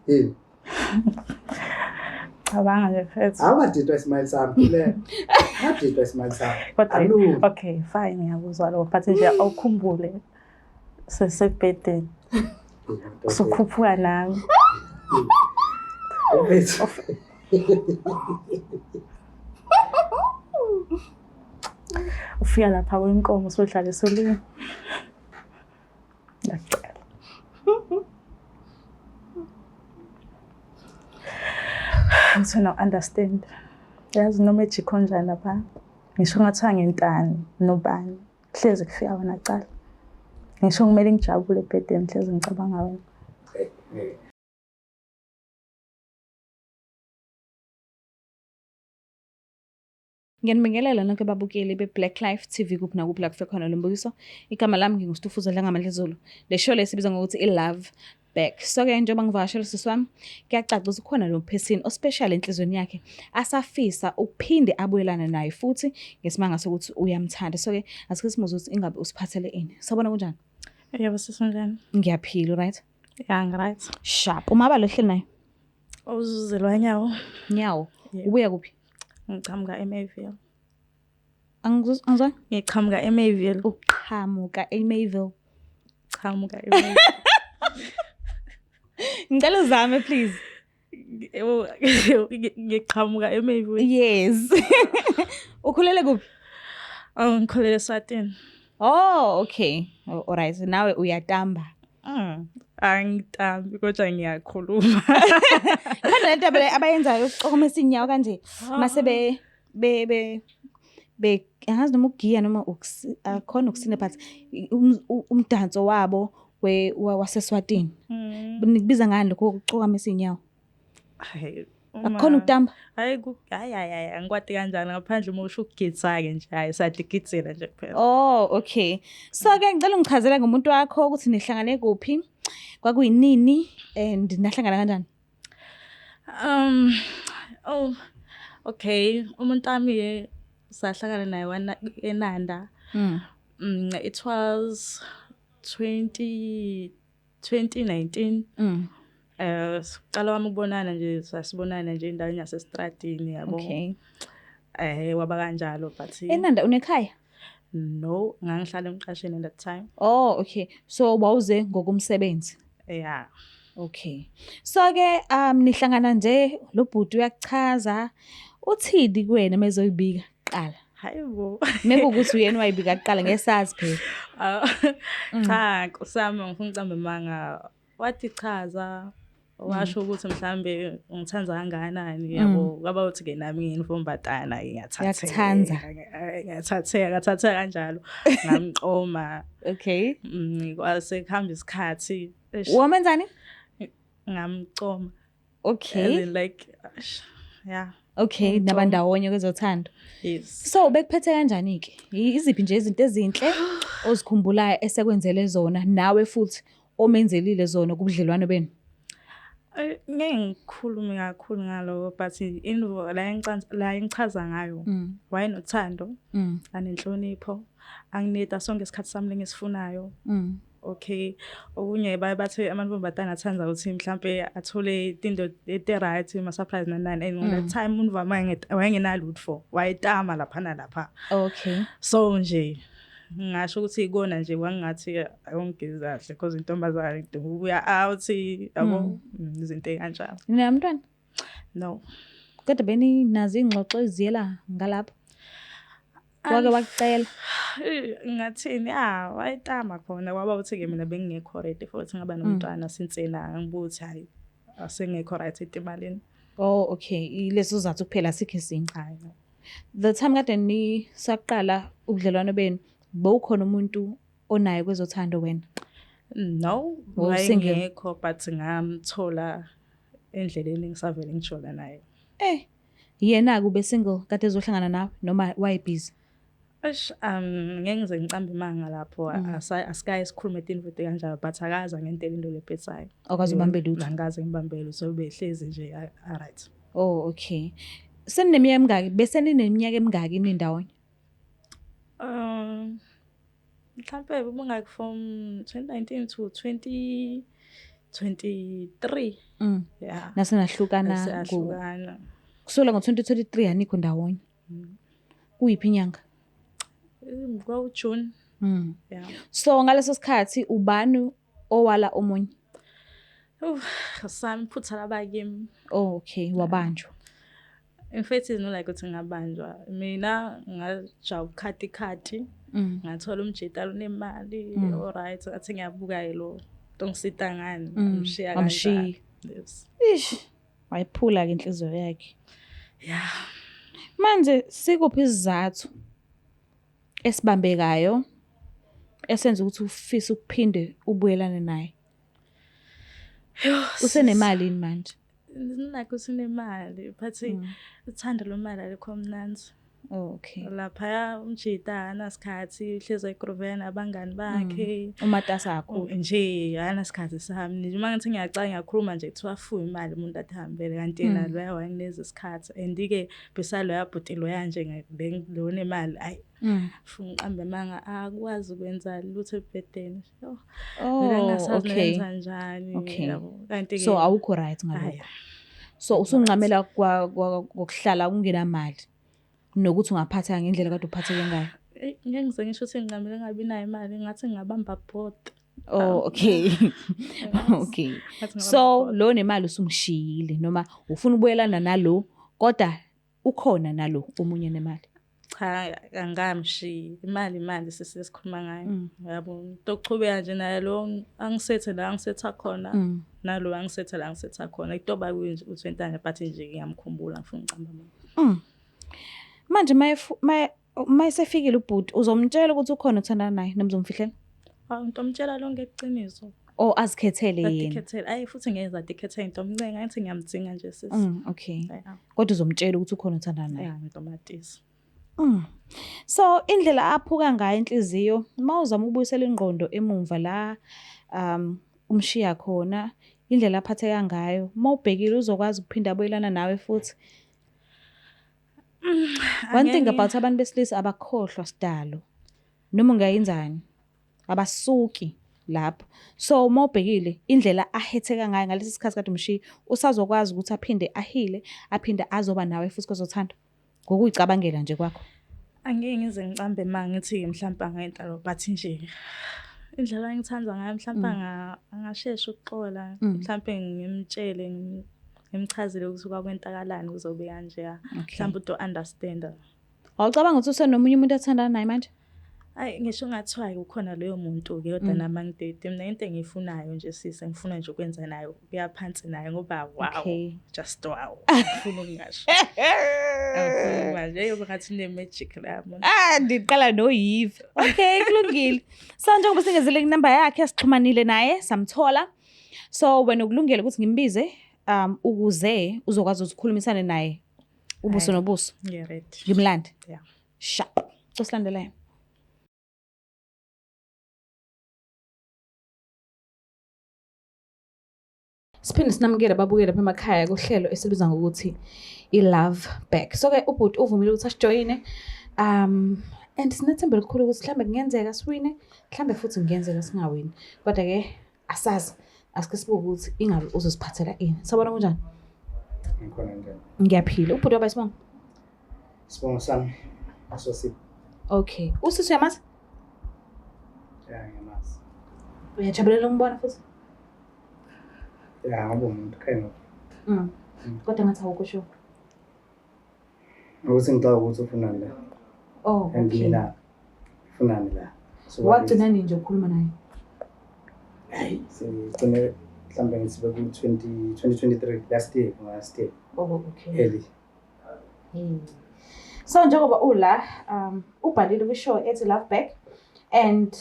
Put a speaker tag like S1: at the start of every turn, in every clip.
S1: Yini?
S2: Cabanga nje mfethu.
S1: Awungadidwa isimile sami khuleka. Ungadidwa isimile sami.
S2: Kodwa
S1: Akulungi.
S2: okay fine ngiyakuzwa lokho but nje awukhumbule sesebhedeni usukhuphuka nami.
S1: Mfethu.
S2: Ufika lapha kwenkomo usudlala esolini. Ngiyacela. Uthi wena understand. Yazi noma ejikho njani lapha. Ngisho ngathiwa ngintani nobani. Hlezi kufika wena kuqala. Ngisho kumele ngijabule ebhedeni hlezi ngicabanga wena.
S1: Eh, eh.
S3: Ngiyanibingelela nonke babukeli be-Black Life TV kuphi nakuphi la kufike khona lo mbukiso. Igama lami nginguStufuza Dlangamandlezulu. Le show le sibiza ngokuthi i-Love Back. So-ke njengoba ngivakashela usisi wami, kuyacaca ukuthi kukhona lo person ospecial enhliziyweni yakhe asafisa ukuphinde abuyelane naye futhi ngesimanga sokuthi uyamthanda. So-ke asike simuzwe ukuthi ingabe usiphathele ini. Sawubona kunjani?
S2: Yebo sisi unjani?
S3: Ngiyaphila, right?
S2: Ya ngi-right.
S3: Sharp. Umaba lo hleli naye?
S2: Uzuzelwa nyawo.
S3: Nyawo.
S2: Yebo.
S3: Ubuya kuphi?
S2: Ngiqhamuka eMayville.
S3: Angizwa?
S2: Ngiqhamuka eMayville.
S3: Uqhamuka eMayville.
S2: Qhamuka eMayville.
S3: Ngicela uzame please.
S2: Yebo, ngiqhamuka eMayville.
S3: Yes. Ukhulele kuphi?
S2: Oh, ngikhulele eSwatini.
S3: Oh, okay. Oh, all right. Nawe uyatamba.
S2: Angitambi kodwa ngiyakhuluma.
S3: Khona lento abayenzayo ukuxokomisa inyawo kanje mase be be be be angazi noma ukugiya noma akhona ukusina but umdanso wabo waseSwatini. Nikubiza ngani lokho ukuxokamisa inyawo?
S2: Hayi,
S3: Akukhona ukutamba?
S2: Hayi hayi hayi hayi angikwati kanjani ngaphandle uma usho ukugidza-ke nje hayi sadligidela nje kuphela.
S3: Oh, okay. So ke ngicela ungichazele ngomuntu wakho ukuthi nihlangane kuphi, kwakuyinini and nahlangana kanjani?
S2: Oh okay, umuntu wami-ke sahlangana naye eNanda. It was 2019. Siqala wami ukubonana nje sasibonana nje endaweni yasestradini yabo.
S3: Okay.
S2: Waba kanjalo but
S3: eNanda unekhaya?
S2: No, ngangihlala emqashweni at that time.
S3: Oh, okay. So wawuze ngokumsebenzi?
S2: Yeah.
S3: Okay. So ke nihlangana nje lo bhuti uyakuchaza uthini kuwena mezoyibika kuqala?
S2: Hayibo.
S3: Mekuwukuthi uyena wayibika kuqala ngesazi phela.
S2: Cha, Nkosi yami ngifuna ukucamba amanga. Wathi chaza washo ukuthi mhlambe ungithanda kangakanani yabo. Kwaba uthi ke nami ngiyinfombatana ngiyathatheka.
S3: Uyakuthanda.
S2: Ngiyathatheka, ngathatheka kanjalo. Ngamqoma.
S3: Okay.
S2: Kwase kuhamba isikhathi.
S3: Wamenzani?
S2: Ngamqoma.
S3: Okay.
S2: As in like yeah.
S3: Okay, nabandawonye kwezothando.
S2: Yes.
S3: So bekuphethe kanjani ke? Iziphi nje izinto ezinhle ozikhumbulayo esekwenzele zona nawe futhi omenzelile zona kubudlelwano benu?
S2: Ngeke ngikhulume kakhulu ngaloko but invo la engichaza ngayo wayenothando, anenhlonipho, anginida sonke isikhathi sami lengisifunayo. Okay, okunye baye bathe amantombazane athanda ukuthi mhlambe athole into ete right ma surprise nani nani and that time umuntu wayengenalutho wayetama lapha nalapha.
S3: Okay.
S2: So nje ngasho ukuthi ikona nje kwangathi ayongigezi kahle because intombazane idinga ukuya out yabo izinto ezikanjalo.
S3: Ninamntwana?
S2: No.
S3: Kodwa beninazo ingxoxo eziyela ngalapho? Wake wakucela?
S2: Ngathini wayetama khona kwaba uthi ke mina bengingekho ready futhi ngaba nomntwana since yena ngibuthi hayi asengekho right etimalini.
S3: Oh okay, ileso sizathu kuphela sikho esinye.
S2: Hayi no.
S3: The time kade nisaqala ubudlelwano benu, bowukhona umuntu onaye kwezothando wena?
S2: No,
S3: Wawusingle?
S2: wayengekho but ngamthola endleleni ngisavele ngijola naye.
S3: Yena kube single kade ezohlangana nawe noma waye busy?
S2: Eish, ngeke ngize ngicambe imanga lapho asikaye sikhulume tinto kanjalo but akaze ngentela into lephethayo.
S3: Akaze ubambe lutho.
S2: Angikaze ngibambe lutho behlezi nje right.
S3: Oh okay. Senineminyaka emingaki? Bese nineminyaka emingaki nindawonye?
S2: Mhlambe ubungaki from 2019 to 23. Yeah.
S3: Nasenahlukana.
S2: Siyahlukana.
S3: Kusukela ngo-2023 anikho ndawonye. Kuyiphi inyanga?
S2: Kwawu June. Yeah.
S3: So ngaleso sikhathi ubani owala omunye?
S2: Sami iphutha labakimi.
S3: Oh, okay, wabanjwa.
S2: In fact it's not like ukuthi ngabanjwa. Mina ngajaha ukhati khati. Ngathola umjita onemali, alright, ngathi ngiyabuka lo. Tongisita ngani? Ngishiya
S3: Wamshiya.
S2: kanjani? Yes.
S3: Ish. Wayiphula ke inhliziyo yakhe.
S2: Yeah.
S3: Manje sikuphi isizathu esibambekayo esenza ukuthi ufise ukuphinde ubuyelane naye? Usenemali yini manje?
S2: Like usenemali, but uthando lwemali alikho mnandi.
S3: Oh, okay.
S2: Laphaya umjita akanasikhathi, uhlezi egruvela nabangani bakhe.
S3: Umatasa kakhulu.
S2: Nje akanasikhathi sami. Nje uma ngithi ngiyacala ngiyakhuluma nje kuthiwa fuya imali umuntu athi hambele kanti yena loya wayengineza isikhathi. And-ke besaloya bhuti loya nje lo onemali ayi funa ngiqambe amanga akwazi ukwenza lutho ebhedeni. Yo, mina
S3: Oh,
S2: ngingasazi
S3: okay.
S2: ngenza njani.
S3: Okay.
S2: Yabo. Kanti-ke
S3: So awukho right ngalokho.
S2: hhayi.
S3: So usunqamela ngokuhlala ungenamali nokuthi ungaphatheka ngendlela kade uphatheke ngayo.
S2: Eyi, ngeke ngize ngisho ukuthi ngincamele ngingabi nayo imali, ngathi ngingabamba both.
S3: Oh, okay. Okay.
S2: Ngathi ngingabamba
S3: So
S2: both.
S3: lo nemali usumshiyile noma ufuna ubuyelana nalo kodwa ukhona nalo omunye nemali.
S2: Cha, angamshiyi. Imali imali sisi esikhuluma ngayo. Yabo, into okuchubeka nje naye lo angisethe la angisetha khona, nalo angisethe la angisetha khona. Itoba kuye nje uthi wentanya but nje ngiyamkhumbula ngifuna ukucamba amanga.
S3: Manje mayesefikile ubhuti uzomtshela ukuthi ukhona othandana naye noma uzomfihlela?
S2: Hawu, ngitomtshela lonke iqiniso.
S3: Oh, azikhethele yena.
S2: Adikhethele. Ayi futhi ngeke adikhethele ngitomncenga ngithi ngiyamdzinga nje sisi.
S3: Okay.
S2: Yeah.
S3: Kodwa uzomtshela ukuthi ukhona othandana naye.
S2: Yeah, ngitomatisa.
S3: So indlela aphuka ngayo inhliziyo mawuzama ukubuyisela ingqondo emumva la umshiya khona indlela aphatheka ngayo mawubhekile uzokwazi ukuphinda abuyelana nawe futhi. One thing about abantu besilisa abakhohlwa sidalo noma ungayenzani abasuki lapho. So mawubhekile indlela ahetheka ngayo ngalesi sikhathi kade umshiya usazokwazi ukuthi aphinde ahile aphinde azoba nawe futhi kwezothando ngokuyicabangela nje kwakho.
S2: Angeke ngize ngicambe ma ngithi mhlawumbe angenta lo but nje indlela engithanda ngayo mhlawumbe angashesha ukuxola mhlawumbe ngimtshele ngimchazele ukuthi kwakwentakalani kuzobe kanje mhlawumbe uto understand.
S3: Awucabanga ukuthi usenomunye umuntu athandana naye manje?
S2: Ayi ngisho ngathiwa kukhona loyo muntu ke kodwa nami angidede mina into engiyifunayo nje sisi ngifuna nje ukwenza nayo kuya phansi naye ngoba wow
S3: Okay.
S2: just wow ngifuna ukungasho. Angifuni manje eyobe ngathi une magic la muntu.
S3: Ah, ndiqala noyive. Okay, kulungile. So njengoba singezile kunamba yakhe sixhumanile naye samthola. So wena ukulungele ukuthi ngimbize ukuze uzokwazi ukukhulumisana naye ubuso
S2: Hhayi.
S3: nobuso.
S2: Ngiya ready.
S3: Ngimlande.
S2: Yeah.
S3: Sharp. Cosilandelayo. Siphinde sinamukele ababukeli lapha emakhaya kuhlelo esibiza ngokuthi i-Love Back. So ke ubhuti uvumile ukuthi asijoyine. And sinethemba elikhulu ukuthi mhlambe kungenzeka siwine, mhlambe futhi kungenzeka singawini. Kodwa ke asazi, asike sibuke ukuthi ingabe uzosiphathela ini. Sawubona kunjani?
S1: Ngikhona njani?
S3: Ngiyaphila. Ubhuti waba isibongo?
S1: Isibongo sami Sosipho.
S3: Okay. Usisi uyamazi?
S1: Ya ngiyamazi.
S3: Uyajabulela ukumbona futhi?
S1: Ya ngoba umuntu kind of.
S3: Kodwa ngathi awukho sure.
S1: Ukuthi ngicabanga ukuthi ufunani la.
S3: Oh,
S1: And
S3: okay.
S1: mina ufunani la. So
S3: Wagcina nini nje ukukhuluma naye?
S1: Hayi, sigcine mhlambe ngithi beku 2023 last year, last year.
S3: Oh, okay.
S1: Early.
S3: So njengoba ula ubhalile kwi-show ethi Love Back and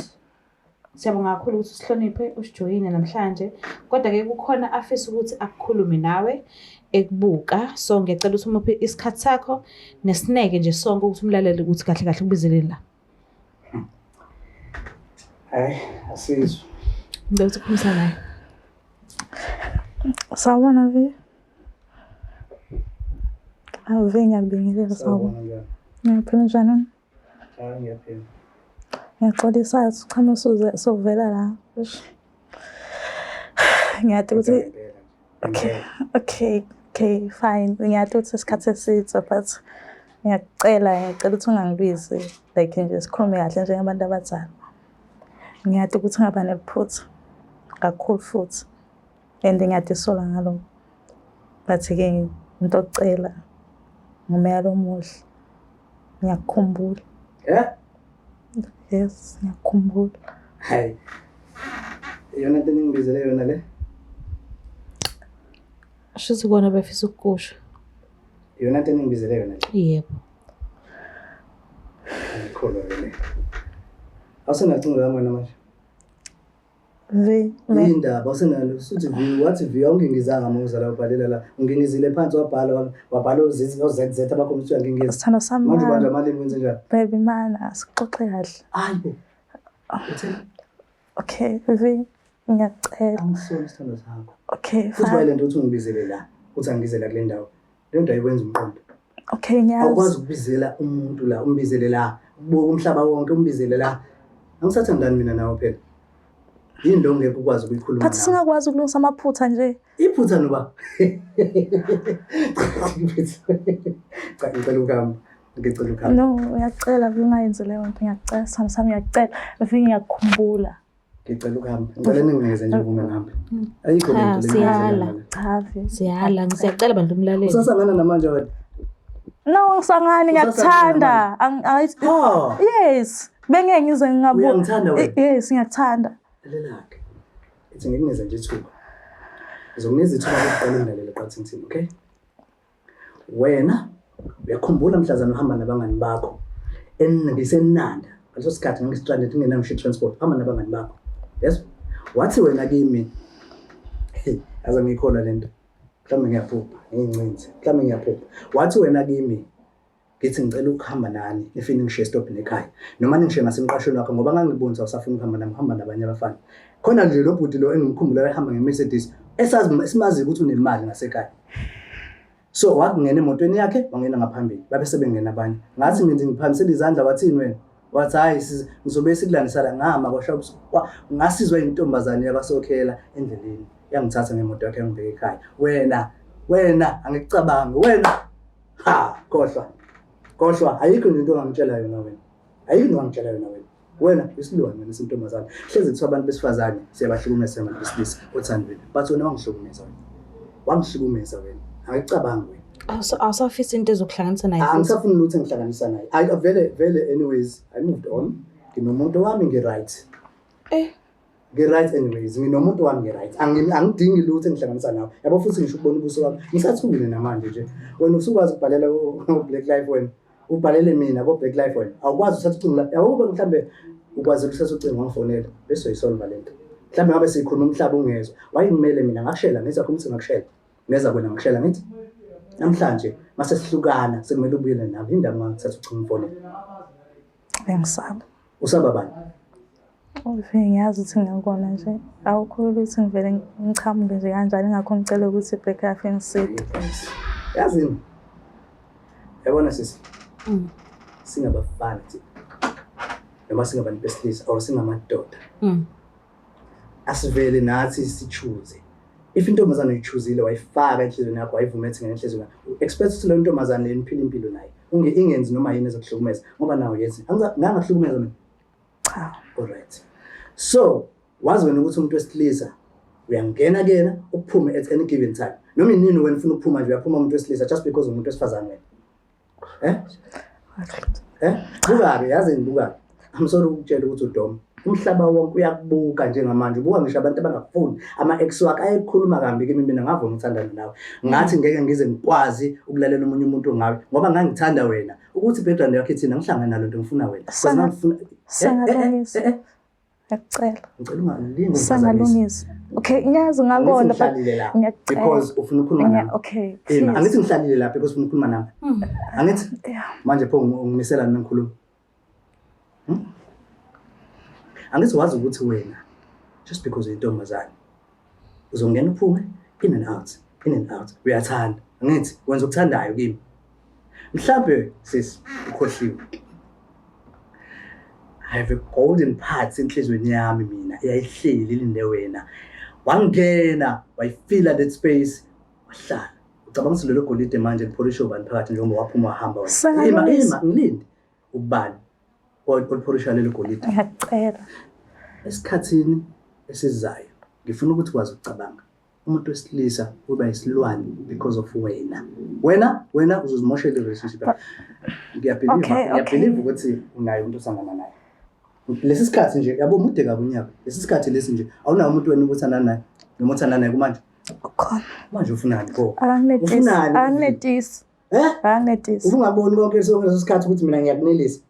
S3: siyabonga kakhulu ukuthi usihloniphe usijoyine namhlanje kodwa ke kukhona afisa ukuthi akukhulume nawe ekubuka so ngiyacela ukuthi umuphe isikhathi sakho nesineke nje sonke ukuthi umlalele ukuthi kahle kahle ukubizeleni la.
S1: Hayi, asizwe.
S3: Ngicela ukuthi ukhulumisane naye.
S2: Sawubona Vi. Awu Vi ngiyakubingelela sawubona.
S1: Sawubona njani?
S2: Ngiyaphila njani?
S1: Hayi ngiyaphila.
S2: Ngiyaxolisa uchama sovela la. Eish. Ngiyati
S1: Kodwa
S2: ukuthi
S1: ngempela nje.
S2: okay,
S1: Ngempela.
S2: okay, fine. Ngiyati ukuthi isikhathi eside, but ngiyakucela, ngiyacela ukuthi ungangibizi, like nje sikhulume kahle njengabantu abadala. Ngiyati ukuthi ngaba nephutha kakhulu futhi and ngiyatisola ngalokho. But-ke ngitocela ngomoya lomuhle, ngiyakukhumbula.
S1: Eh?
S2: Yes, ngiyakukhumbula.
S1: Hayi. Iyona nto eningibizele yona le?
S3: Shuthi kona befisa ukukusho.
S1: Iyona nto eningibizele yona le?
S3: Yebo.
S1: Angikholwa ke le. Awusenacingo lami wena manje?
S2: Vi, me,
S1: Indaba awusenalo usuthi vi wathi vi awungingizanga uma uzala ubhalela la. Ungingizile phansi wabhala wabhala ozizi oZZ abakhombisa uyangingiza.
S2: Sithando sami
S1: Manje
S2: mana,
S1: ubanja amalimi wenze njani?
S2: Baby mana, sixoxe kahle.
S1: Hayi bo. Uthe
S2: Okay, Vi, ngiyacela.
S1: angisona isithando sakho.
S2: Okay,
S1: Futhi
S2: fine.
S1: waye lento uthi ungibizele la, uthi angizela kule ndawo. Leyo nto ayiwenza umqondo.
S2: Okay, ngiyazi.
S1: Awukwazi ukubizela umuntu la, umbizele la, ubuka umhlaba wonke umbizele la. Angisathandani mina nawe phela. Yini lo ngeke ukwazi ukuyikhuluma
S2: But
S1: nawe?
S2: singakwazi ukulungisa amaphutha nje.
S1: Iphutha noba. Cha, ngicela ukuhamba. Ngicela ukuhamba.
S2: No, ngiyacela Vi, ungayenzi leyo nto. Ngiyacela, sithando sami, ngiyacela. Vi, ngiyakukhumbula.
S1: Ngicela ukuhamba. Ngicela ninginikeze nje ukume ngihambe. Ayikho
S3: Cha,
S1: le nto le
S3: siyala.
S1: engiyenzela.
S2: Cha, Vi.
S3: Siyala, ngisiyacela bantu umlaleli.
S1: Usasangana namanje wena?
S2: No, ngisangani, ngiyakuthanda.
S1: Ha!
S2: Yes, bengeke ngize ngingabu.
S1: Uyangithanda wena?
S2: Yes, ngiyakuthanda.
S1: Lalela-ke. Ithi ngikunikeze nje ithuba. Ngizokunikeza ithuba lokuqala ungilalele qatha ngithini, okay? Wena uyakhumbula mhlazane uhamba nabangani bakho ngiseNanda ngaleso sikhathi ngangi-stranded ngingenayo ngisho i-transport, uhamba nabangani bakho. Yes? Wathi wena kimi, hey, yaze ngiyikholwa le nto. Mhlawumbe ngiyaphupha, ngiyincinci. Mhlawumbe ngiyaphupha. Wathi wena kimi, ngithi ngicela ukuhamba nani nifike ningishiye esitobhini ekhaya noma ningishiye ngasemqashweni wakho ngoba ngangibona ukuthi awusafuni ukuhamba nami uhamba nabanye abafana. Khona nje lo bhuti lo engimkhumbula ehamba nge-Mercedes esazi esimaziyo ukuthi unemali ngasekhaya. So wakungena emotweni yakhe wangena ngaphambili babe sebengena abanye. Ngathi mina ngiphakamisela izandla wathini wena? Wathi hayi ngizobe sikulandisala ngama kwasha ngasizwa intombazane yabasokhela endleleni yangithatha ngemoto yakhe yangibeka ekhaya. Wena wena angikucabangi wena. Ha, khohlwa. Khohlwa, ayikho nje into ongangitshela yona wena. Ayikho into ongangitshela yona wena. Wena isilwane wena sintombazane. Hlezi kuthiwa abantu besifazane siyabahlukumeza abantu besilisa othandweni. But wena wangihlukumeza wena. Wangihlukumeza wena. Angikucabangi wena.
S3: Awusafisi into ezokuhlanganisa naye futhi.
S1: Angisafuni lutho engihlanganisa naye. Ayi vele vele anyways, I moved on. Nginomuntu wami ngi-right.
S3: Eh.
S1: Ngi-right anyways, nginomuntu wami ngi-right. Angidingi lutho engihlanganisa nawe. Yabo futhi ngisho ukubona ubuso bakho. Ngisathukile namanje nje. Wena usukwazi ukubhalela u-Black Life wena. Ubhalele mina ko-Black Life wena. Awukwazi uthatha ucingo la. Yabo kube mhlambe ukwazi ukuthatha ucingo wangifonela bese uyisolva lento. Mhlambe ngabe sikhuluma umhlaba ungezwa. Wayengimele mina ngakushela ngeza khona ukuthi ngakushela. Ngeza kwena ngakushela ngithi namhlanje mase sihlukana sekumele ubuyele nami. Indaba ngangithatha ucingo ngifonele.
S2: Bengisaba.
S1: Usaba bani?
S2: Vi, ngiyazi ukuthi ngiyakubona nje. Awukho ukuthi ngivele ngichamuke nje kanjani, ingakho ngicela ukuthi i-Black Life ingiside.
S1: Yazini? Yabona sisi? Singabafana thina. Noma singabantu besilisa or singamadoda. Asivele nathi si-choose. If intombazane uyi-choosile wayifaka enhliziyweni yakho wayivuma ethi ngene enhliziyweni yakho, expect ukuthi leyo ntombazane leyo niphile impilo naye. Ingenzi noma yini ezokuhlukumeza ngoba nawe yenzi. Ngangakuhlukumeza mina.
S2: Cha.
S1: All right. So, wazi wena ukuthi umuntu wesilisa uyangena kuyena uphume at any given time. Noma inini wena ufuna ukuphuma nje uyaphuma umuntu wesilisa just because umuntu wesifazane wena. Eh? Eh? Buka-ke, yazi ngibuka-ke. I'm sorry ukukutshela ukuthi udoma. Umhlaba wonke uyakubuka njengamanje. Ubuka ngisho abantu abangakufuni. Ama-ex wakhe ayekhuluma kambi kimi mina ngavuma ukuthandana nawe. Ngathi ngeke ngize ngikwazi ukulalela omunye umuntu ngawe ngoba ngangithanda wena. Ukuthi background yakho ithini angihlangani nalo nto ngifuna wena. Because ngangifuna
S2: Sangalungisa. Ngiyacela.
S1: Ngicela ungalingi ungiphazamisa.
S2: Sangalungisa. Okay, ngiyazi ngakona
S1: Angithi ngihlalile la.
S2: Ngiyacela.
S1: Because ufuna ukukhuluma nami.
S2: Okay.
S1: Ema,
S2: please.
S1: angithi ngihlalile la because ufuna ukukhuluma nami. Angithi?
S2: Yeah.
S1: Manje pho ungimisela nami ngikhuluma. Angithi wazi ukuthi wena just because uyintombazane uzongena uphume in and out, in and out. Uyathanda. Angithi wenza okuthandayo kimi. Mhlambe sis ukhohliwe. I have a golden part enhlizweni yami mina eyayihleli ilinde wena. Wangena, wayifila that space, wahlala. Ucabanga ukuthi lelo golide manje lipholishwe ubani phakathi njengoba waphuma wahamba wena? Ima,
S2: Sengalungisa.
S1: ima, ngilinde. Ubani olipholisha lelo golide?
S2: Ngiyacela.
S1: Esikhathini esizayo ngifuna ukuthi ukwazi ukucabanga. Umuntu wesilisa uba isilwane because of wena. Wena uzozimoshela i-relationship yakho. Ngiyabelieve, ngiyabelieve ukuthi unaye umuntu osangana naye. Lesi sikhathi nje, yabo, mude kabi unyaka. Lesi sikhathi lesi nje, awunawo umuntu wena ubuthandana naye noma othandana naye kumanje.
S2: Ukhona.
S1: Manje ufunani pho?
S2: Akanginetisi.
S1: Ufunani?
S2: Akanginetisi.
S1: Eh?
S2: Akanginetisi.
S1: Ubungaboni konke sonke leso sikhathi ukuthi mina ngiyakunelisa.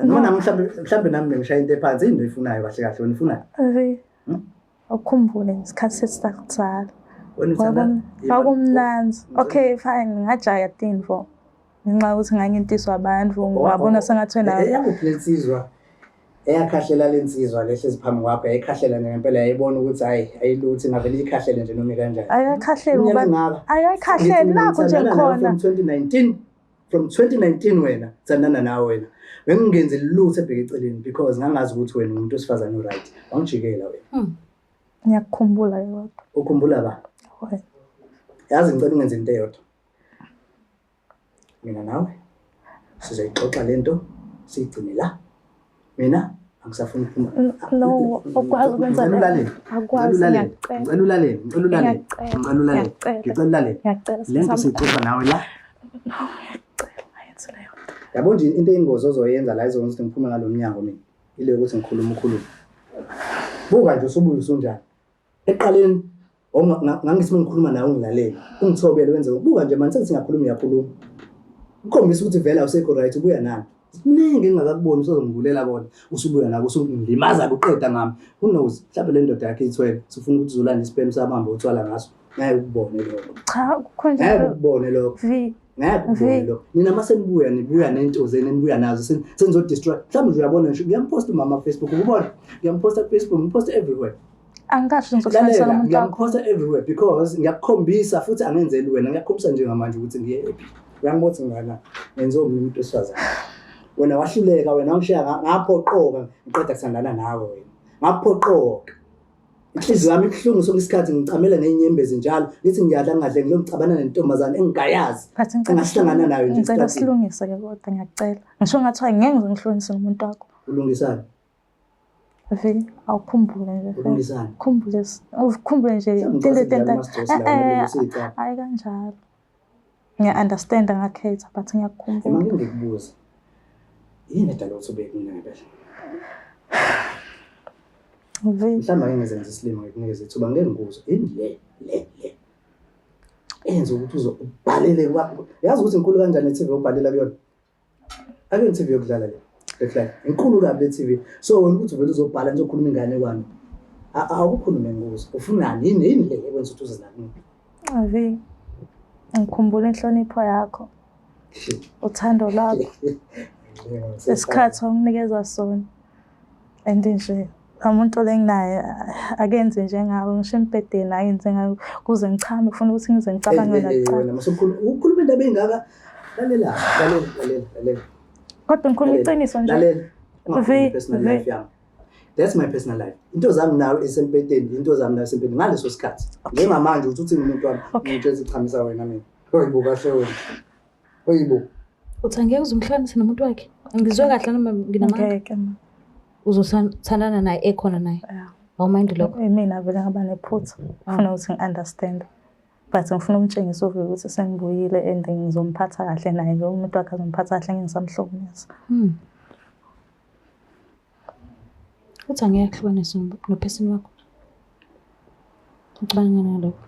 S1: Noma nami mhlambe nami bengishaya into ephansi, yini oyifunayo kahle kahle wena ufunani?
S2: Vi.
S1: Hmm?
S2: Ukhumbule ngesikhathi sesakudala.
S1: Wena uthanda
S2: Kwakumnandi. Okay, fine, ngajaya tinfo. Ngenxa yokuthi ngangintiswa abantu, wabona sengathi wena
S1: Eyakuphi lensizwa eyakhahlela lensizwa lehlezi phambi kwakho, yayikhahlela nje ngempela, yayibona ukuthi hayi ayiluthi, ngavele ikhahlele nje noma ikanjani.
S2: Ayakhahleli
S1: Iminyaka
S2: ngoba
S1: engaka.
S2: ayakhahleli
S1: Ngithi mina
S2: nakho nje
S1: ngithandana nawe
S2: khona.
S1: from 2019, from 2019 wena thandana nawe wena, bengingenzi lutho ebheke eceleni because ngangazi ukuthi wena umuntu wesifazane o-right. Wangijikela wena.
S2: Ngiyakukhumbula ke kodwa.
S1: Ukhumbula ba?
S2: Wena.
S1: Yazi ngicela ungenze into eyodwa. Mina nawe sizoyixoxa lento, siyigcine la. Mina angisafuni ukuphuma.
S2: No, awukwazi ukwenza
S1: Ngicela
S2: leyo.
S1: ulalele.
S2: Akwazi,
S1: Ngicela ulalele.
S2: ngiyacela.
S1: Ngicela ulalele. Ngicela ulalele.
S2: Ngiyacela.
S1: Ngicela ulalele.
S2: Ngiyacela.
S1: Ngicela ulalele.
S2: Ngiyacela,
S1: Le nto
S2: sithanda.
S1: siyixoxa nawe la.
S2: No, ngiyacela, ungayenzi leyo nto.
S1: Yabo nje into eyingozi ozoyenza la izokwenza ukuthi ngiphume ngalo mnyango mina. Ile yokuthi ngikhuluma ukhuluma. Buka nje usubuya usunjani. Ekuqaleni ngangithi uma ngikhuluma nawe ungilalele, ungithobele wenze. Buka nje manje sengithi ngiyakhuluma uyakhuluma. Ukhombisa ukuthi vele awusekho right, ubuya nani. Kuningi engingakakuboni usozongivulela kona. Usubuya nako usungilimaza uqeda ngami. Who knows? Mhlawumbe le ndoda yakhe ithwele, sifuna ukuthi uzolanda isipemu sami uthwala ngaso. Ngeke ukubone lokho.
S2: Cha, kukho
S1: Ngeke
S2: njalo.
S1: ukubone lokho.
S2: Vi,
S1: Ngeke ukubone
S2: Vi.
S1: lokho. Nina mase nibuya nibuya nento zenu nibuya nazo senizodestroy. Mhlawumbe nje uyabona nje ngiyamposta umama ku Facebook, ukubona? Ngiyamposta ku Facebook, ngimposta everywhere.
S2: Angikasho ngizokuhlanganisa
S1: Lalela,
S2: nomuntu wakho.
S1: ngiyamposta everywhere because ngiyakukhombisa futhi angenzeli wena, ngiyakukhombisa njengamanje ukuthi ngiye happy. Uyangibona ukuthi ngana ngenze omunye umuntu wesifazane. Wena wahluleka, wena wangishiya ngaphoqoka ngiqeda kuthandana nawe wena. Ngaphoqoka. Inhliziyo yami ibuhlungu sonke isikhathi, ngicamela ney'nyembezi njalo. Ngithi ngiyadla ngingadle ngilokhu ngicabana nentombazane engingayazi.
S2: But ngicela
S1: Engahlangana nayo nje
S2: ngicela
S1: esitradini.
S2: silungise ke kodwa, ngiyacela. Ngisho ngathiwa ngeke ngize ngihlukanise nomuntu wakho.
S1: Ulungisani?
S2: Vi, awukhumbule nje. Vele.
S1: Ulungisani?
S2: Ukhumbule, ukhumbule nje
S1: Mhlawumbe
S2: into
S1: ngicela
S2: into
S1: ama-stress lawa, usiyicaba.
S2: Hayi kanjalo. Ngiya-understand ngakhetha but ngiyakukhumbula.
S1: Ema ngike ngikubuze. Yini edala ukuthi ube kumina ngempela?
S2: Vi,
S1: Mhlawumbe ake ngizenze isilima ngikunikeze ithuba, ngeke ngikuzwe. Yini le eyenza ukuthi uze ubhalele kwakho? Yazi ukuthi inkulu kanjani le TV obhalela kuyona? Akuyona TV yokudlala le. Lekla. Inkulu kabi le TV. So wena ukuthi uvele uzobhala nizokhuluma ingane kwami. Awukhulume ngikuzwe. Ufunani? Yini le ekwenza ukuthi uze la kumina?
S2: Vi, ngikhumbula inhlonipho yakho, uthando lwakho, isikhathi onginikeza sona. And nje umuntu lenginaye akenzi njengawe, ngisho embhedeni ayenze ngawe kuze ngichame, kufuna ukuthi ngize ngicabange wena kuqala.
S1: Wena masukhuluma ukhuluma indaba engaka. Lalela, lalela, lalela, lalela.
S2: Kodwa ngikhuluma iqiniso nje.
S1: Lalela. Ungakhulumi
S2: Vi,
S1: personal
S2: Vi.
S1: life yami. That's my personal life. Into zami nawe isempeteni, into zami nawe isempeteni ngaleso sikhathi. Njengamanje uthi uthini umuntu wami?
S2: Okay.
S1: Ngitshela ukuthi wena mina. Oyibo kahle wena. Oyibo.
S3: Uthi angeke uze umhlukanise nomuntu wakhe? Angizwe kahle noma nginamanga?
S2: Ngeke ma.
S3: Uzothandana naye ekhona naye?
S2: Yeah.
S3: Awumind lokho?
S2: Mina vele ngaba nephutha. Ngifuna ukuthi ngi-understand. But ngifuna umtshengise uVi ukuthi sengibuyile and ngizomphatha kahle naye nje umuntu wakhe azomphatha kahle, ngeke ngisamhlukumeza.
S3: Uthi angeke akuhlukanise nophesini wakho? Ucabanga ngani ngalokho?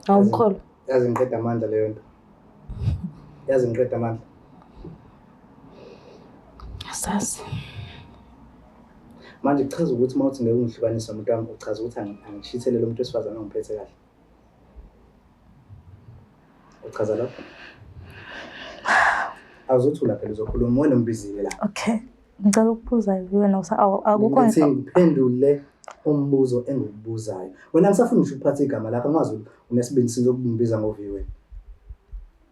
S3: Awumkholwa?
S1: Yazi ngiqeda amandla leyo nto. Yazi ngiqeda amandla.
S3: Asazi.
S1: Manje kuchaza ukuthi uma uthi ngeke ungihlukanise nomuntu wami, uchaza ukuthi angishithele lo muntu wesifazane ongiphethe kahle. Uchaza lokho? Awuzothula phela, uzokhuluma wena umbizile la.
S2: Okay. Ngicela ukubuza wena akukho
S1: Ngithi ngiphendule umbuzo engikubuzayo. Wena angisafuni ngisho ukuphatha igama lakho, angazi unesibindi sokungibiza ngoVi wena.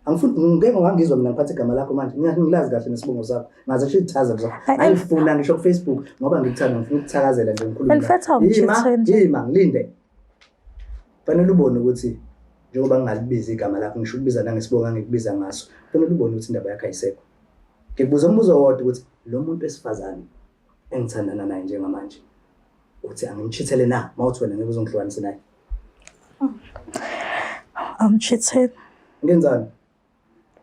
S1: Angifuni ngeke ngangizwa mina ngiphathe igama lakho manje. Ngilazi kahle nesibongo sakho. Ngaze ngisho izithaza zakho. Angifuna ngisho ku Facebook ngoba ngikuthanda ngifuna ukuthakazela nje ngikhulume.
S2: In fact, awungitshitheni nje.
S1: Ima ngilinde. Fanele ubone ukuthi njengoba ngingalibizi igama lakho ngisho ukubiza nangesibongo angikubiza ngaso. Fanele ubone ukuthi indaba yakho ayisekho. Ngikubuza umbuzo owodwa ukuthi lo muntu wesifazane engithandana naye njengamanje uthi angimchithele na mawuthi wena ngeke uzongihlukanise naye.
S2: Awumchitheli.
S1: Ngenzani?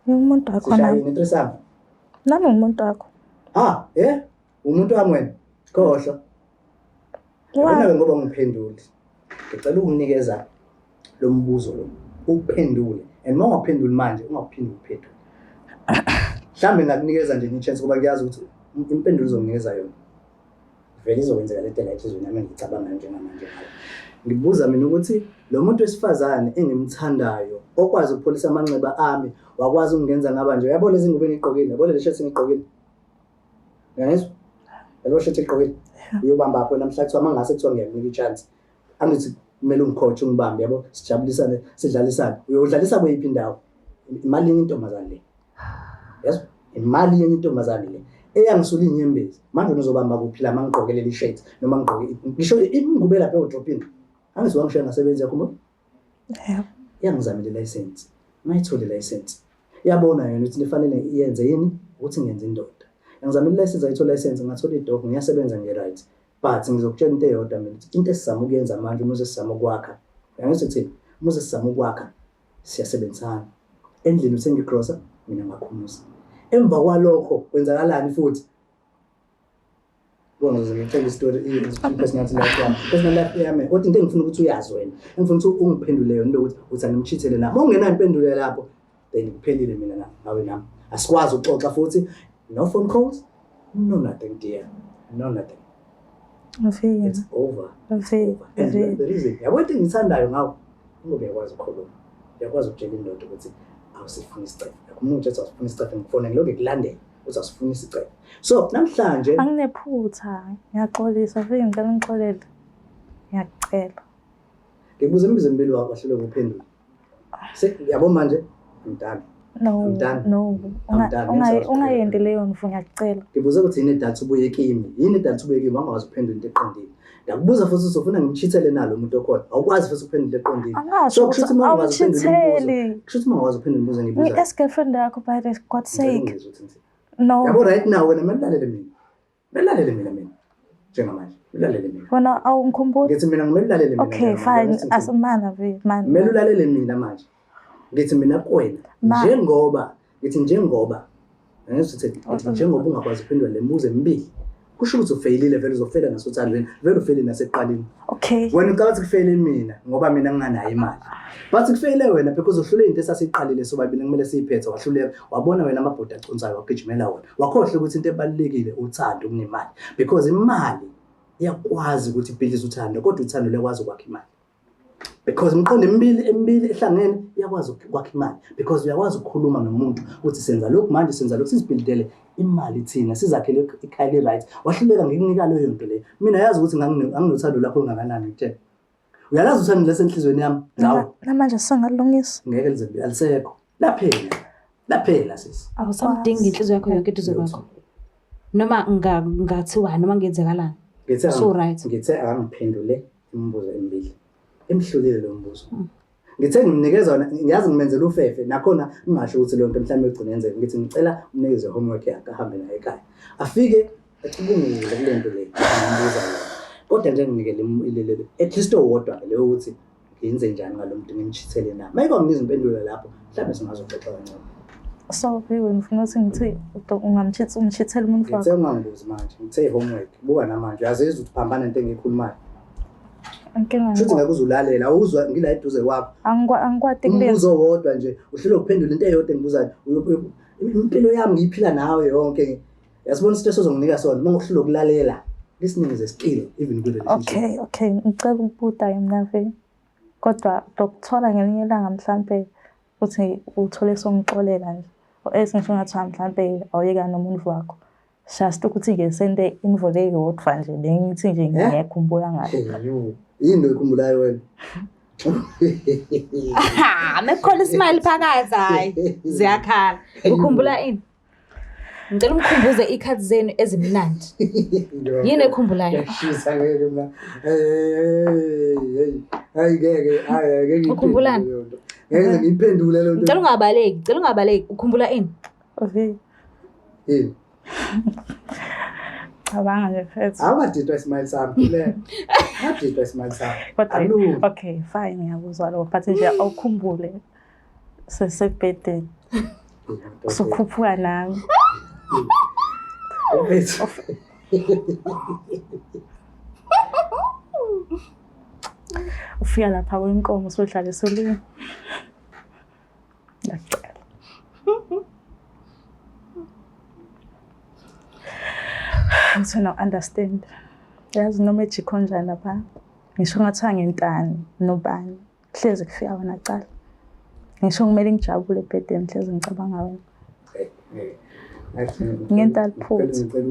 S2: Ngingumuntu wakho nami.
S1: Sishayini threesome.
S2: Nami ngumuntu wakho.
S1: Ah, eh? Umuntu wami wena. Khohlwa. Yabona-ke ngoba ungiphenduli. Ngicela ukunikeza lo mbuzo lo. Uphendule. And uma ungaphenduli manje ungaphindi uphendule. Mhlawumbe ngakunikeza nje i-chance ngoba ngiyazi ukuthi impendulo uzonginikeza yona. Vele izokwenzeka lento la enhliziyweni yami engiyicabangayo njengamanje ngayo. Ngibuza mina ukuthi lo muntu wesifazane engimthandayo okwazi ukupholisa amanxeba ami wakwazi ukungenza ngaba nje uyabona lezi ngubo engigqokile yabona le shirt engigqokile uyangizwa yabo shirt engigqokile uyobamba khona mhla kuthiwa mangase kuthiwa ngiyakunika i-chance angithi kumele ungikhothe ungibambe yabo sijabulisane sidlalisane uyodlalisa kweyiphi indawo imali yenye intombazane le yazi imali yenye intombazane le eyangisula iy'nyembezi manje wena uzobamba kuphi la mangigqoke leli shirt noma ngigqoke ngisho ingubo elapha ewodropini angithi wangishiya ngasebenzi yakhumbula
S2: Yebo.
S1: Iyangizamela ilayisensi mayithole ilayisensi iyabona yona ukuthi lifanele iyenze yini ukuthi ngenze indoda yangizamela ilayisensi ayithola ilayisensi ngathola idog ngiyasebenza ngi-right but ngizokutshela into eyodwa mina ukuthi into esizama ukuyenza manje umuze sizama ukwakha uyangizwa ukuthini umuze sizama ukwakha siyasebenzisana endlini uthenga igrosa mina ngakhumuza emva kwalokho kwenzakalani futhi Ngizoze ngicela isitori i-personal life yami personal life yami kodwa into engifuna ukuthi uyazi wena engifuna ukuthi ungiphendule yona into yokuthi uthi angimchithele na uma ungenayo impendulo lapho then kuphelile mina nawe nami asikwazi ukuxoxa futhi no phone calls no nothing dear no nothing
S2: Mfika.
S1: It's over.
S2: Mfika.
S1: And the reason yabo into engithandayo ngawo ngoba uyakwazi ukukhuluma. Uyakwazi ukutshela indoda ukuthi awusifuni isicefe. Umuntu uthi awusifuni isicefe ngifone ngilokhu ngikulandela uthi awusifuni isicefe. So namhlanje
S2: anginephutha ngiyaxolisa futhi ngicela ungixolele. Ngiyakucela.
S1: Ngikubuza imibuzo emibili wakho wahluleka ukuphendula. Yabo manje I'm done.
S2: No,
S1: I'm done.
S2: no.
S1: I'm done.
S2: Ungayendi leyo mvu ngiyakucela.
S1: Ngibuza ukuthi yini edatha ubuye kimi? Yini edatha ubuye kimi? Wangakwazi ukuphendula into eqondile. Ngakubuza futhi usufuna ngimchithele nalo umuntu okhona. Awukwazi futhi ukuphendula eqondile.
S2: Angasho
S1: So kusho ukuthi uma ungakwazi ukuphendula imibuzo,
S2: awumchitheli.
S1: kusho ukuthi uma ungakwazi ukuphendula imibuzo engiyibuzayo.
S2: Ngi-ex-girlfriend yakho by the God's
S1: Ngicela
S2: sake.
S1: ungizwe ukuthi ngithini.
S2: No.
S1: Yabo right now wena kumele ulalele mina. Kumele ulalele mina. Njengamanje, ulalele mina.
S2: Wena awungikhumbuli.
S1: Ngithi mina ngimele ulalele mina.
S2: Okay,
S1: njengamanje.
S2: fine.
S1: Ngithi ngithini?
S2: Asimana vi, mana.
S1: Kumele ulalele mina manje. Ngithi mina kuwena
S2: Ma.
S1: njengoba ngithi njengoba ngithi ngithi njengoba ungakwazi ukuphendula le mibuzo emibili kusho ukuthi ufeyilile vele uzofela nasothandweni vele ufeyile nasekuqaleni.
S2: Okay.
S1: Wena ucabanga ukuthi kufeyile mina ngoba mina nginganayo imali. But kufeyile wena because uhlule into esasiyiqalile sobabili kumele siyiphethe wahluleka wabona wena amabhodi aconsayo wagijimela wona wakhohlwa ukuthi into ebalulekile uthando kunemali because imali iyakwazi ukuthi ibhidlize uthando kodwa uthando luyakwazi ukwakha imali. Because imiqondo emibili ehlangene iyakwazi ukwakha imali because uyakwazi ukukhuluma nomuntu ukuthi senza lokhu manje senza lokhu sizibhildele imali thina sizakhele ikhaya li-right wahluleka ngikunika leyo nto leyo mina yazi ukuthi nganginothando lakho olungakanani ngikutshela uyalazi uthando lesenhlizweni yami ngawe
S2: Namanje sengalungisa.
S1: ngeke lize libe alisekho laphela laphela sisi
S3: Awusamdingi inhliziyo yakho yonke eduze kwakho. Noma ngathiwa noma ngenzekalani.
S1: Ngithe
S3: So right.
S1: ngithe akangiphendule imibuzo emibili imhlulile lo mbuzo ngithe ngimnikeza wona ngiyazi ngimenzela ufefe nakhona ngingasho ukuthi leyo nto mhlawumbe igcine yenzeka ngithi ngicela umnikeze homework yakhe ahambe naye ekhaya afike acubungule kule nto le ngimbuza yona kodwa nje nginikele at least owodwa ke leyo ukuthi ngenze njani ngalo muntu ngimchithele na uma ikwanginika izimpendulo lapho mhlawumbe singazoxoxa kancane
S2: So viwe ngifuna ukuthi ngithi ungamchitha umchithele umuntu
S1: ngithe
S2: wakho.
S1: ungangibuzi manje ngithe i-homework buka namanje uyazizwa ukuthi phambana nento engiyikhulumayo
S2: Inkinga
S1: shuthi ngeke uze ulalela awuzwa ngila eduze kwakho
S2: angikwati kulenza.
S1: umbuzo owodwa nje uhlule ukuphendula into eyodwa engibuzayo impilo yami ngiyiphila nawe yonke yasibona istress ozonginika sona uma ngokuhlula ukulalela listening is a skill even kwi-relationship
S2: Okay, okay. Ngicela ukubuta ke mina vi. Kodwa lokuthola ngelinye ilanga mhlambe uthi uthole songixolela nje. Or ngisho ngathiwa mhlambe awuyeka nomuntu wakho. Just ukuthi-ke sente imvo le yodwa nje bengithi nje ngiyakhumbula ngayo.
S1: Hey, yini oyikhumbulayo wena?
S3: Ha, mekukhona ismile phakathi hayi ziyakhala. Ukhumbula ini? Ngicela umkhumbuze ikhathi zenu ezimnandi. Yini ekhumbulayo?
S1: Ngiyashisa ngeke mina. Hey hey. Hayi ngeke, hayi ngeke.
S3: Ukhumbulani?
S1: Ngeke ngiyiphendule leyo nto.
S3: Ngicela ungabaleki, ngicela ungabaleki. Ukhumbula ini?
S2: Okay.
S1: Yini?
S2: Cabanga nje mfethu.
S1: Awungadidwa ismile sami, khuleka. Ungadidwa ismile sami.
S2: Kodwa
S1: Akulungi.
S2: okay, fine ngiyakuzwa lokho but nje awukhumbule sesebhedeni. Usukhuphuka nami.
S1: Mfethu.
S2: Ufika lapha kwenkomo usudlala esolini. Ngiyacela. Uthi no understand. Yazi noma ejikho njani lapha. Ngisho ngathiwa ngintani nobani. Hlezi kufika wena cala. Ngisho kumele ngijabule ebhedeni hlezi ngicabanga wena. Ngento aliphuthi.
S1: Ngicela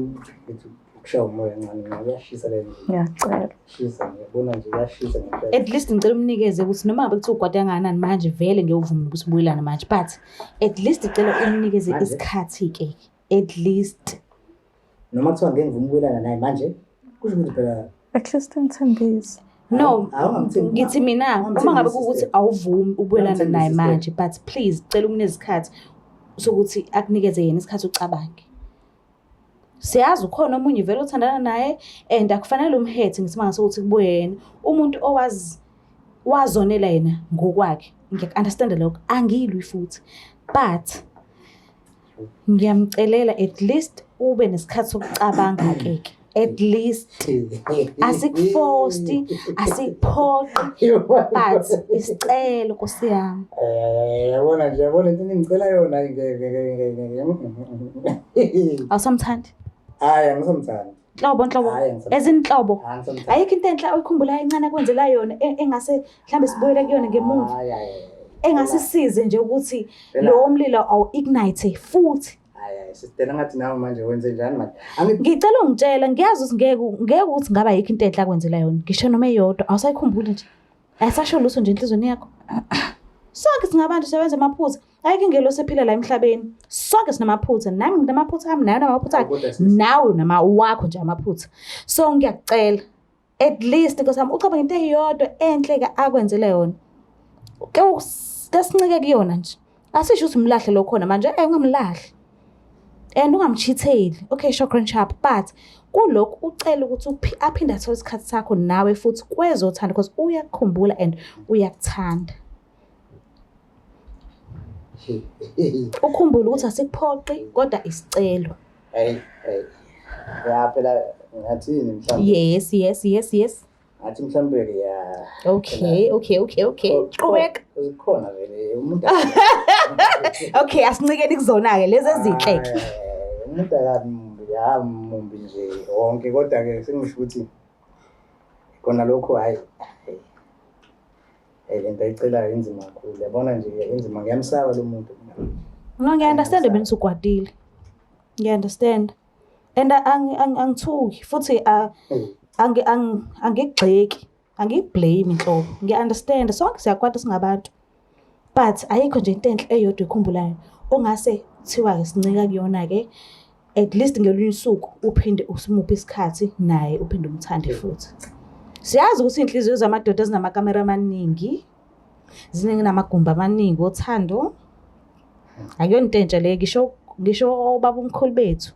S1: ukushaya umoya kancane ngoba kuyashisa le ndlu.
S2: Ngiyacela.
S1: Shisa ngiyabona nje kuyashisa ngempela.
S3: At least ngicela umnikeze ukuthi noma ngabe kuthiwa ugwate kangakanani manje vele ngeke uvume ukuthi ubuyelane manje but at least ngicela umnikeze
S1: Manje?
S3: isikhathi ke at least.
S1: Noma kuthiwa ngeke ngivume ukubuyelana naye manje kusho ukuthi phela
S2: At least ngithembise.
S3: No,
S1: awungamthembi.
S3: ngithi mina uma ngabe kuwukuthi awuvumi ukubuyelana
S1: Ungamthembisi,
S3: naye
S1: sister.
S3: manje but please cela umnikeze isikhathi sokuthi akunikeze yena isikhathi ucabange. Siyazi ukhona omunye vele othandana naye and akufanele umhethe ngesimanga sokuthi kubuye yena. Umuntu owazi wazonela yena ngokwakhe. Ngiyaku-understand lokho, angilwi futhi but ngiyamcelela at least ube nesikhathi sokucabanga ke ke. At least asikufosti, asikuphoqi but isicelo Nkosi yami.
S1: Yabona nje yabona into engicela yona ngeke ngeke ngeke.
S3: Awusamthandi?
S1: Hayi angisamthandi.
S3: Nhlobo nhlobo.
S1: Hhayi, angisamthandi.
S3: Ezinhlobo.
S1: Angisamthandi.
S3: Ayikho into enhle oyikhumbulayo encane akwenzela yona engase mhlambe sibuyele kuyona ngemuva.
S1: Hayi hayi.
S3: Engasisize nje ukuthi
S1: Phela-
S3: lowo mlilo awu-ignite futhi.
S1: Hayi hayi sister ngathi nawe manje wenze njani manje? Angithi
S3: Ngicela ungitshela ngiyazi ukuthi ngeke ngeke ukuthi ngaba yikho into enhle akwenzela yona. Ngisho noma eyodwa awusayikhumbuli nje. Ayisasho lutho nje enhlizweni yakho. Sonke singabantu siyawenza amaphutha. Ayikho ingelosi ephila la emhlabeni. Sonke sinamaphutha. Nami nginamaphutha ami, nawe unamaphutha akhe.
S1: Kodwa sis-
S3: Nawe unama wakho nje amaphutha. So ngiyakucela at least Nkosi yami ucabange into eyodwa enhle ke akwenzele yona. Ke ke sincike kuyona nje. Asisho ukuthi umlahle lo khona manje, ungamlahli. And ungamchitheli. Okay, sure grand sharp, but kulokhu ucela ukuthi aphinde athole isikhathi sakho nawe futhi kwezothando because uyakukhumbula and uyakuthanda. Ukhumbule ukuthi asikuphoqi kodwa isicelo.
S1: Hey hey. Ya phela ngathini mhlawumbe?
S3: Yes, yes, yes, yes.
S1: Ngathi mhlawumbe ke ya.
S3: Okay, okay, okay, okay. Qhubeka.
S1: Kukhona vele umuntu.
S3: Okay, asincikeni kuzona ke lezi ezinhle ke.
S1: Umuntu akamumbi, ya mumbi nje wonke kodwa ke sengisho ukuthi kona lokho hayi. Lento ayicelayo inzima kakhulu. Yabona nje inzima ngiyamsaba lo muntu.
S3: No, ngiya-understand mina usukwatile. Ngiya-understand. And angithuki futhi angigxeki, angiyiblame inhlobo. Ngiya-understand sonke siyakwata singabantu. But ayikho nje into enhle eyodwa ekhumbulayo ongase kuthiwa-ke sincika kuyona-ke at least ngelunye usuku uphinde usimuphe isikhathi naye uphinde umthande futhi. Siyazi ukuthi iy'nhliziyo zamadoda zinamakamera amaningi, zinamagumbi amaningi othando. Akuyona into entsha leyo, ngisho obaba omkhulu bethu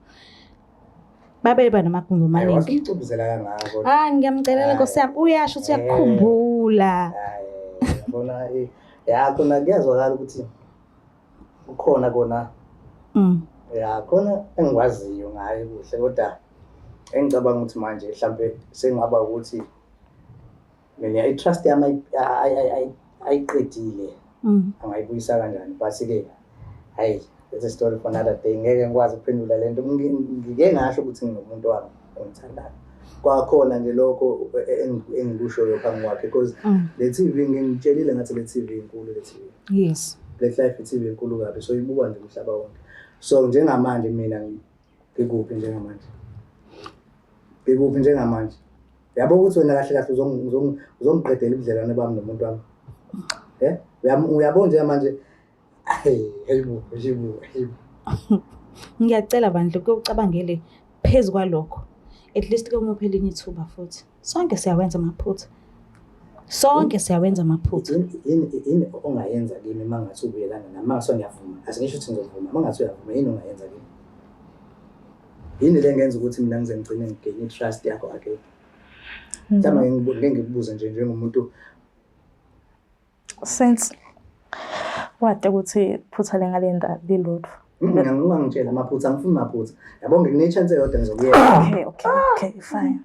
S3: babeba namagumbi amaningi.
S1: Wasemcubuzela kangako.
S3: Ah, ngiyamcelela Nkosi yami, uyasho ukuthi uyakukhumbula.
S1: Hayi, yabona ya khona kuyazwakala ukuthi ukhona kona. Ya khona engikwaziyo ngaye kuhle kodwa engicabanga ukuthi manje mhlambe sengaba ukuthi mina i-trust yami ayiqedile. Angayibuyisa kanjani but ke hayi it's a story for another day. Ngeke ngikwazi ukuphendula lento. Ngike ngasho ukuthi nginomuntu wami engithandayo. Kwakhona nje lokho engikushoyo phambi kwakhe because le TV ngingitshelile ngathi le TV inkulu le TV.
S3: Yes.
S1: Black Life TV inkulu kabi so ibuka nje umhlaba wonke. So njengamanje mina ngikuphi njengamanje? Ngikuphi njengamanje? Yabo ukuthi wena kahle kahle uzongiqedela ubudlelwane bami nomuntu wami. Uyabona nje manje. Hey, hayibo, hayibo, hayibo.
S3: Ngiyacela bandla uke ucabangele phezu kwalokho. At least ke umuphe elinye ithuba futhi. Sonke siyawenza amaphutha. Sonke siyawenza amaphutha.
S1: Yini ongayenza kimi uma ngathi ubuyelana nami? Uma ngase ngiyavuma, asingisho ukuthi ngizovuma. Uma ngathi uyavuma, yini ongayenza kimi? Yini le ngenza ukuthi mina ngize ngigcine ngi-gain i-trust yakho again? Mhlawumbe ngeke ngikubuze nje njengomuntu.
S2: Since wade ukuthi iphutha lengalenda lilutho.
S1: Mina ngingangitshela amaphutha, angifuni maphutha. Yabo ngikune-chance eyodwa ngizokuyeka.
S2: Okay, fine.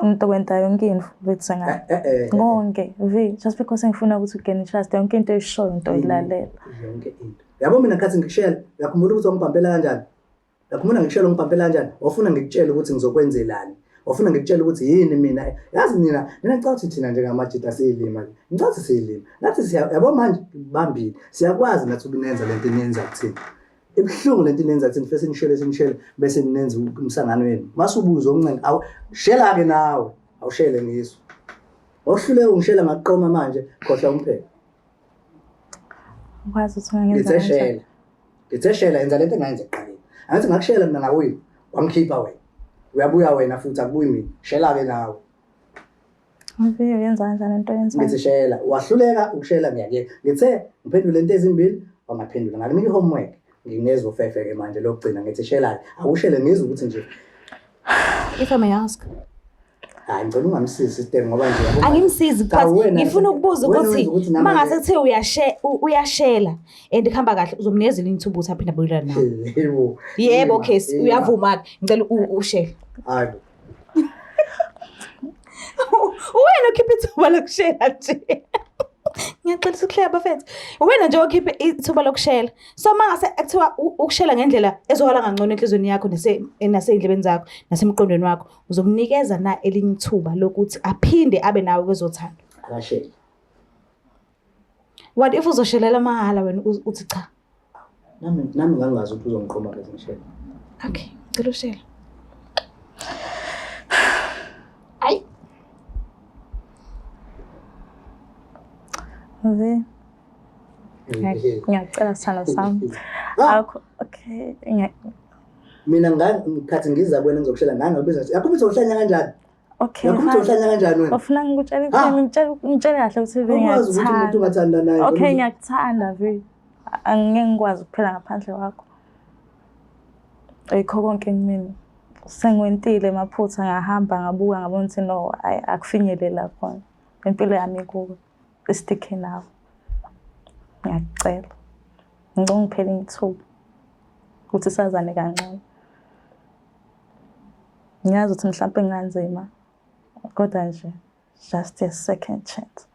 S2: Into kwenta yonke into bethi nga. Konke, V, just because ngifuna ukuthi ugain trust yonke into eshoyo into oyilalela.
S1: Yonke into. Yabo mina khathi ngikushela, uyakhumbula ukuthi wangibhampela kanjani? Uyakhumbula ngikushela ungibhampela kanjani? Wafuna ngikutshele ukuthi ngizokwenzelani. Wafuna ngikutshele ukuthi yini mina. Yazi nina ngicabanga ukuthi thina njengamajita siyilima. Ngicabanga ukuthi siyilima. Nathi siya yabo manje bambili. Siyakwazi nathi ukunenza lento eniyenza kuthina. Ibuhlungu lento eniyenza kuthina first nishele bese ninenza umsangano wenu. Masubuza umncane awu shela ke nawe. Awushele ngizwe. Awuhluleke ungishela ngaqoma manje khohlwa umphelo.
S2: Ukwazi ukuthi ungenza kanjani.
S1: Ngithe shela yenza lento engayenza ekuqaleni. Angithi ngakushela mina ngawini, wangikhipha wena. Uyabuya wena futhi akubuyi mina. Shela ke nawe.
S2: Ngifike uyenza kanjani into oyenzayo?
S1: Ngithi shela, wahluleka ukushela ngiyakuyeka. Ngithe ngiphendule into ezimbili, wangaphendula. Ngakunika i-homework. Nginezwe ufefe ke manje lokugcina ngithi shela ke. Awushele ngizwe ukuthi nje.
S3: If I may ask.
S1: Hayi ngicela ungamsizi sister ngoba nje
S3: angimsizi because ngifuna ukubuza ukuthi uma ngase kuthiwe uyashela and kuhamba kahle uzomnikeza elinye ithuba ukuthi aphinde abuyelane nawe.
S1: Yebo.
S3: Yebo, okay, uyavuma ke. Ngicela ushele.
S1: Hayi.
S3: Wena okhipha ithuba lokushela nje. Ngiyaxolisa ukuhleka bafethu. Wena nje okhipha ithuba lokushela. So uma ngase kuthiwa ukushela ngendlela ezwakala kangcono enhlizweni yakho nasey'ndlebeni zakho nasemqondweni wakho, uzomnikeza na elinye ithuba lokuthi aphinde abe nawe kwezothando?
S1: Akashele.
S3: What if uzoshelela mahhala wena uthi cha?
S1: Nami ngangazi ukuthi uzongiqoma bese ngishela.
S3: Okay, ngicela ushele. Ayi.
S2: V. Ngiyacela sithando sami. Akho okay.
S1: Mina ngikhathi ngiza kuwena ngizokushela ngangakubiza ngathi yakho uzohlanya kanjani?
S2: Okay.
S1: Yakho uzohlanya kanjani wena?
S2: Ufuna ngikutshele ngitshele ngitshele kahle ukuthi V
S1: Awukwazi ukuthi umuntu
S2: ngiyakuthanda.
S1: ungathanda naye.
S2: Okay, ngiyakuthanda V. Angeke ngikwazi ukuphila ngaphandle kwakho. Ayikho konke kumina. Sengiwentile amaphutha ngahamba ngabuka ngabona ukuthi no ayi akufinyelela khona. Impilo yami ikuwe. Istikhe nawe. Ngiyakucela. Ngicela ungiphele ithuba ukuthi sazane kancane. Ngiyazi ukuthi mhlawumpe kunganzima kodwa nje just a second chance.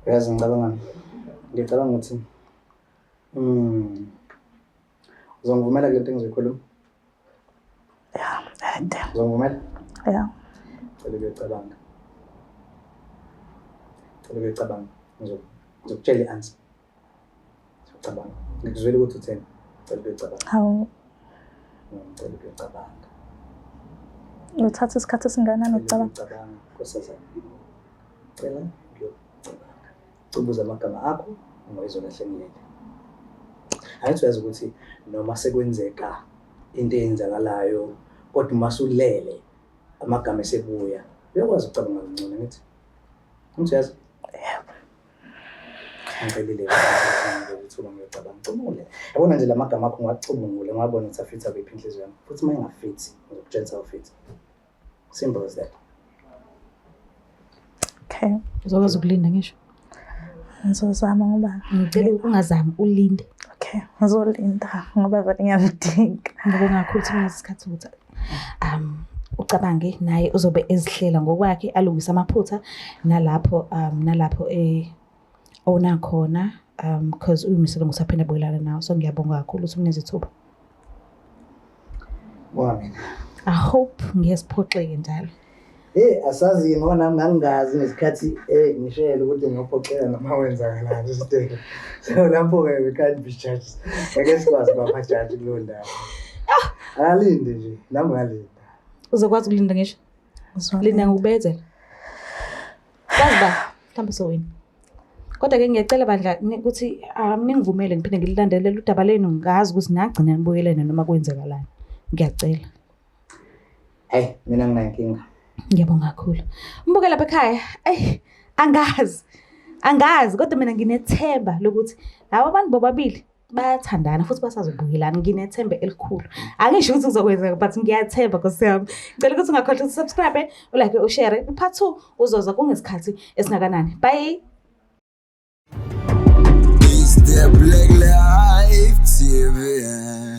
S1: Uyazi ngicabanga ukuthi uzongivumela kule nto engizoyikhuluma?
S2: Yeah, ade.
S1: Uzongivumela?
S2: Yeah.
S1: Cela ukuyocabanga. Cela ukuyocabanga. Ngizokutshela i-answer. Ngizocabanga. Ngikuzwile ukuthi utheni. Cela ukuyocabanga.
S2: Hawu.
S1: Ngicela ukuyocabanga.
S2: Uthatha isikhathi esingakanani ukucabanga?
S1: Ngicabanga, nkosazana. Cela ukuyocabanga. Cubuza amagama akho ungayizwa kahle ngilele. Angithi uyazi ukuthi noma sekwenzeka into eyenzakalayo kodwa uma sulele amagama esebuya uyakwazi ukucabanga kangcono ngithi. Angithi uyazi?
S2: Yebo.
S1: Ngicelile ithuba ngiyocabanga. Cubungule. Yabona nje la magama akho ngiwacubungule ngiwabone ukuthi afitha kuphi inhliziyo yami. Futhi uma engafithi ngizokutshela ukuthi awufithi. Simple as that.
S2: Okay.
S3: Uzokwazi ukulinda ngisho?
S2: Ngizozama ngoba
S3: ngicela ungazami ulinde.
S2: Okay, ngizolinda ngoba vele ngiyamdinga.
S3: Ngibonga kakhulu ukuthi ungazi isikhathi ukuthi ucabange naye uzobe ezihlela ngokwakhe alungise amaphutha nalapho nalapho ona khona because uyimisele ngusaphinda buyelana nawe. So ngiyabonga kakhulu ukuthi uneze ithuba.
S1: Bonga mina.
S3: I hope ngiyesiphoxeke njalo.
S1: Hey, asazi ngoba nami ngangingazi ngesikhathi ngishele ukuthi ngiyophoxeka noma wenzakalani sister. So lapho ke we can't be judged. Ngeke sikwazi ukuba judge kuleyo ndawo. Alinde nje, nami ngalinda.
S3: Uzokwazi ukulinda ngisho? Linda ngokubezela. Kwazi ba mhlawumbe sowina. Kodwa-ke ngiyacela bandla ukuthi ningivumele ngiphinde ngililandelele udaba lenu, ngazi ukuthi nagcina nibuyelene noma kwenzekalani. Ngiyacela.
S1: Hey, mina nginankinga.
S3: Ngiyabonga kakhulu. Mbuke lapha ekhaya, eyi angazi. Angazi kodwa mina nginethemba lokuthi laba bantu bobabili bayathandana futhi basazobuyelana. Nginethemba elikhulu. Angisho ukuthi kuzokwenzeka but ngiyathemba Nkosi yami. Ngicela ukuthi ungakhohlwa ukuthi subscribe, ulike, ushare. Part 2 uzoza kungesikhathi esingakanani. Bye.
S4: It's the Black Life TV.